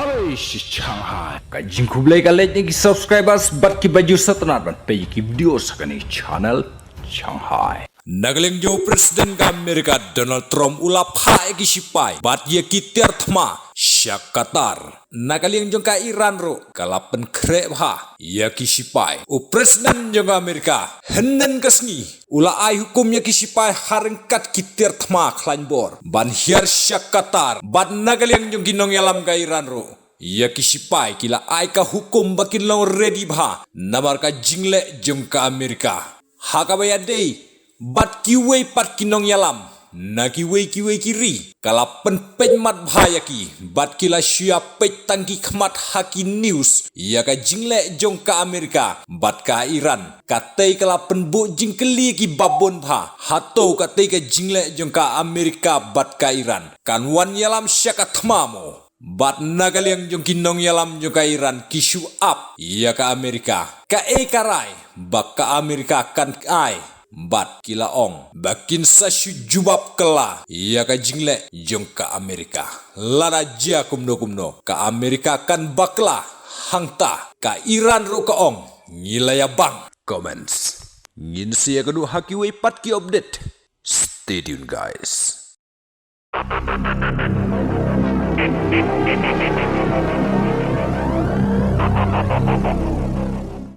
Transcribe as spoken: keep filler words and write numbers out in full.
Oi shi Shanghai. Ka jingkhublei ka leit na ki subscribers bad ki ba ju sngewtynnat ban peit ki video sa kane channel Shanghai. Na ka liang jong u President ka Amerika Donald Trump u la phah ïa ki shipai bad ïa ki tiar thma sha Qatar. Na ka liang jong ka Iran ruh ka la pynkhreh bha ïa ki shipai. U President jong ka Amerika hynnin ka sngi u la ai hukum ïa ki shipai ha ryngkat ki tiar thma khlaiñ bor ban hiar sha Qatar. Bad na ka liang jong ki nongïalam ka Iran ruh, ïa ki shipai ki la ai ka hukum ba kin long ready bha namar ka jingleh jong ka Amerika. Ha kaba ïadei bad kiwei pat ki nongïalam na kiwei kiwei ki ri, ka la pynpeit mat bha ïa ki bad ki la shu ïa peit tang ki khmat ha ki news ïa ka jingleh jong ka Amerika bad ka Iran. Katei ka la pynbuh jingkylli ki babun bha, hato katei ka jingleh jong ka Amerika bad ka Iran kan wan ïalam sha ka thma mo? Bad na ka liang jong ki nongïalam jong ka Iran ki shu ap ïa ka Amerika kaei ka rai ba ka Amerika kan ai, bad ki la ong ba kin sa shu jubab kylla ïa ka jingleh jong ka Amerika. Lada jia kumno kumno ka Amerika kan bakla. Hangta ka Iran ruh ka ong ngi la ïa bang. Comments. Ngin sa ïa kynduh ha kiwei pat ki update. Stay tuned, guys.